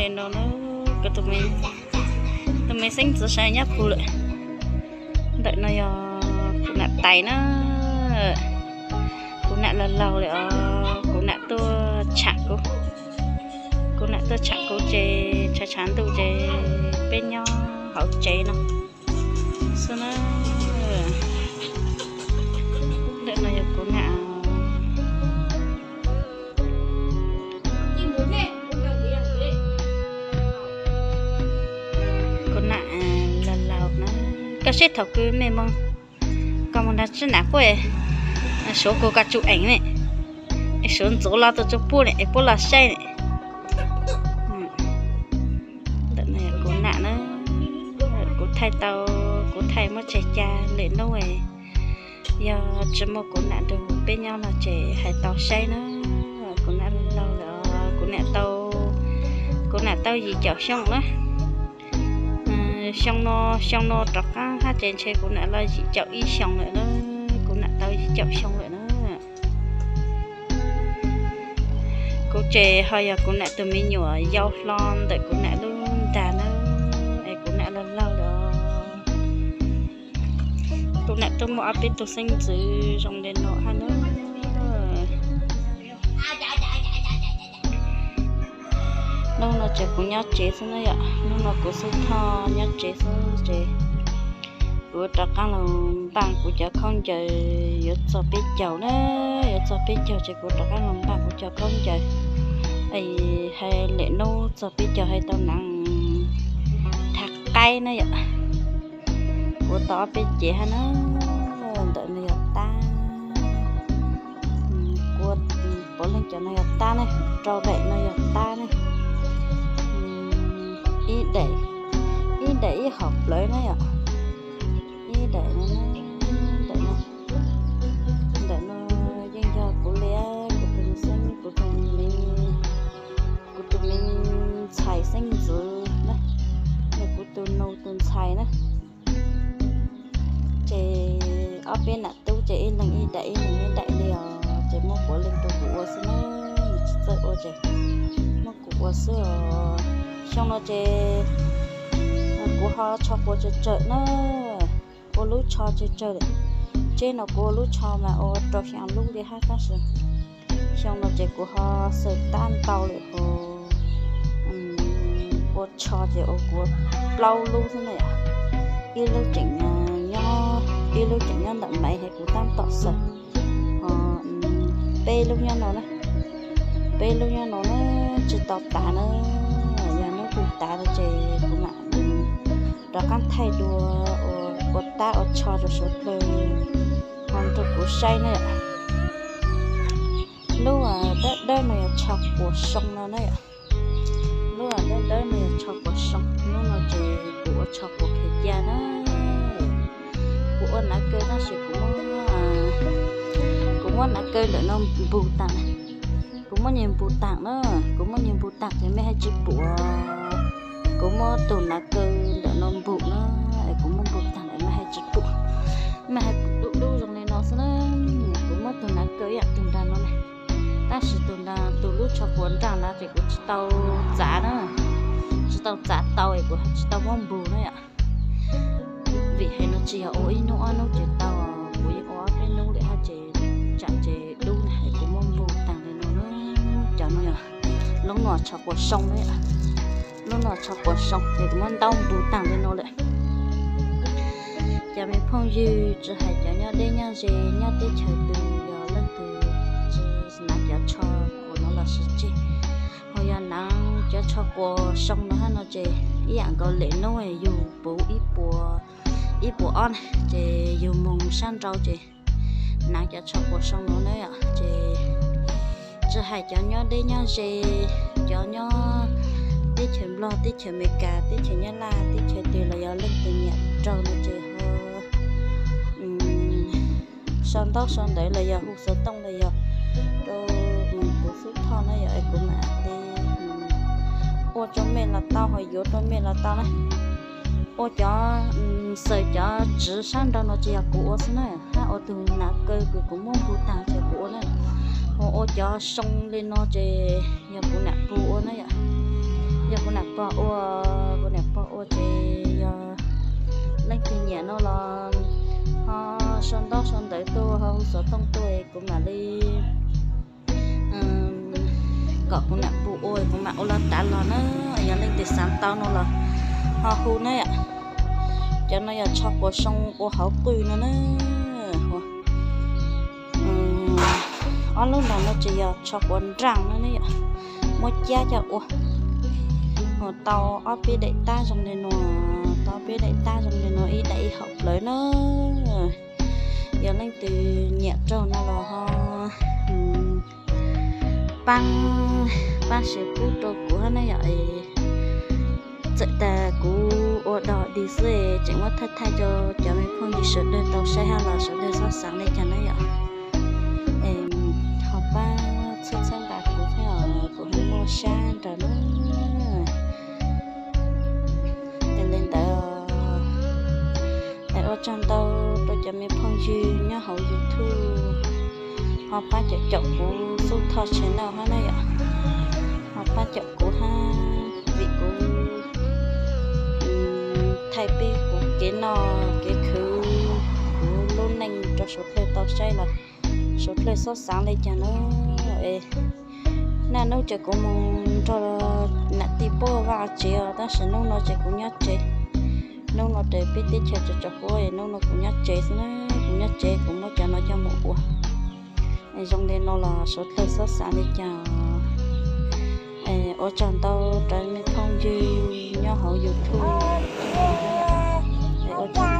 No, tus me xeeb ntxwv sawv nyob puag lawm. Ntawm no yog kuv nam tais na. Kuv nam laug laug lawm os, kuv nam tuaj tsham kuv. Kuv nam tuaj tsham kuv ces tshav tshav ntuj ces peb nyob hauv tsev no xwb na. Ntawm no yog kuv nam. Kuv nam laug laug na. Koj seb thaum kws mej moog koj moog nrug tswb nam puab, suav kuv koj tsum eev ne, suav ntxuav los tus tsum puab ne es puab los saib ne. Ntawm no kuv nam na, kuv thaij tau, kuv thaij muab tseg ca lwm nub, yog tsi muaj kuv nam nrug peb nyob no ces hais tau saib na. Kuv nam laug lawm, kuv nam tau, kuv nam tau yim caum xyoo na. Xyoo no, xyoo no rov qaab hab ces ntshe kuv nam los yim caum ib xyoos lawm na. Kuv nam tau yim caum xyoo lawm na. Kuv ces ho yog kuv nam tus me nyuam yau hlo ntawm kuv nam lub ntag na, es kuv nam laug laug lawm. Kuv nam tuaj muaj ob peb tug xeeb ntxwv zoo le no hab na. Hnub no ces kuv nyob tsev xwb na yom, hnub no kuv xub thoj nyob tsev xwb ces kuv rov qaab los npaaj kuv cov khaub ncaws yuav txog peb caug na, yuav txog peb caug ces kuv rov qaab los npaaj kuv cov khaub ncaws. Hais lwm nub txog peb caug hais tau naav thav qaib na yom. Kuv tau ob peb cev hab na, ntawm no yog tab, kuv puav leej cov no yog tab ne, rau daim no yog tab ne, ib daim, ib daim ib hom plawv na yom, ib daim no, ntawm no, ntawm no yeej yog kuv li, kuv tus me xeeb, kuv tus me, kuv tus me ntxhais xeeb ntxwv na, yog kuv tus nus tus ntxhais na. Ces ob peb nam tub ces ib leeg ib daim ib leeg ib daim li os, ces muab puav leej rau kuv ua xwb na, nws tsis txawj ua ces muab kuv ua xwb os. Xyoo no ces kuv ho tsho quas tsawg tsawg na, ua lub tsho tsawg tsawg lawm. Tsheb no kuv ua lub tsho mas ua rau xyaa lub li hab tab sis xyoo no ces kuv ho xaws tab ntau lawm os. Ua tsho ces ua kuv plaub lub xwb na yom. Ib lub tseem nyob, ib lub tseem nyob ntawm Maiv Hais kuv tab tom xaws, peb lub nyob no na, peb lub nyob no na, tsis tau tav na, yog hnub twg tav lawm ces kuv mam rov qaab thaij dua ua tab ua tsho rau suav dlawg ho nrug kuv saib na yom. Lub dawb dawb no yog tsho quas soo no na yom. Lub dawb dawb no yog tsho quas soo, lub no ces kuv ua tsho quas khaws ca na. Kuv ua nav kaw tab sis kuv, kuv muab nav kaw ntawm no npug taag. Kuv muab nyias npug taag na, kuv muab nyias npug taag ces mej haj tsis pum. Kuv muab tug nav kaw ntawm no npug na, es kuv muab npug taag lawm mej haj tsis pum. Mej haj pum dub dub zoo li no xwb na. Kuv muab tug nav kaw ib yam tug nraag no na, tab sis tug nraag, tug lub tsho quas nraag na ces kuv tsis tau txav na, tsis tau txav tau es kuv tsis tau muab npug na yom. Vim hais no tsis yog ua ib hnub ob hnub ces tau, kuv yeej ua ob peb hnub lawm hab ces tsam ces dub na es kuv muab npug taag li no na. Cov no yog lub no tsho quas soo na, lub no tsho quas soo ces kuv muab ntaub npug taag li no lawm. Cov me phooj ywg tsis hais cov nyob deb nyob ze nyob teb chaws twg yog leej twg tsis naav cov tsho quas no los sis tseg, ho yog naav cov tsho quas soo no hab no ces ib yam nkaus lwm nub yug puv ib puas, ib puas ob na, ces yug moog sab nrau ces naav cov tsho quas soo no na yom. Ces tsis hais cov nyob deb nyob ze, cov nyob teb chaws Nplog, teb chaws Amelikas, teb chaws Nyab Laj, teb chaws twg los yog leej twg nyiam raug no ces ho sau ntaub sau ntawv los yog hu xov tooj los yog rau kuv xub thoj na yom, es kuv mam li ua rau mej los tau, ho yuav rau mej los tau na. Ua cov, xaws cov tsiv sab nrau no ces yog kuv ua xwb na, hab ua tug nav kaw kws kuv muab npug taag ces kuv ua na. Ho ua cov soo li no ces yog kuv nam pug ua na yom. Yog kuv Ua, kuv niam pog ua ces yog leej twg nyiam no los ho sau ntaub sau ntawv tuaj, ho hu xov tooj tuaj, kuv mam li kom kuv niam pog ua, kuv mam ua los rov los na. Yog leej twg xav tau no los ho hu na yom. Cov no yog tsho quav soo ua hauv qwj no na. Ob lub no no ces yog tsho quav nraaj no ne yom, muab cab coj ua. Tau ob peb daim tab zoo li no, tau ob peb daim tab zoo li no, ib daim ib hom plawv na. Yog leej twg nyiam raug no los ho paab, paab siv pub rau kuv hab na yom. Txawm tas kuv ua dog dig xwb, tseem muab thaij thaij rau cov me phooj ywg sawv daws tau saib hab los sawv daws xob xaav le caag na yom. Ho paab txhawb txhawb nqa kuv hab, kuv hab muaj sab nrag na. Yog li ntawd, ua tsaug ntau rau cov me phooj ywg nyob hauv YouTube, ho paab caum caum kuv Xub Thoj channel hab na yom. Ho paab caum kuv hab, vim kuv thaij peb kuv kev noj kev khwv, kuv lub neej rau suav dlawg tau saib los suav dlawg xob xaav le caag na. Naj nub ces kuv moog nrog nam tij puab vaj tsev os, tab sis nub no ces kuv nyob tsev. Nub no ces peb teb chaws tsaus tsaus huab, nub no kuv nyob tsev xwb na, kuv nyob tsev kuv muab cov no coj moog ua. Zoo li no los suav dlawg xob xaav li caag. Ua tsaug ntau rau me phooj ywg nyob hauv YouTube. Ua tsaug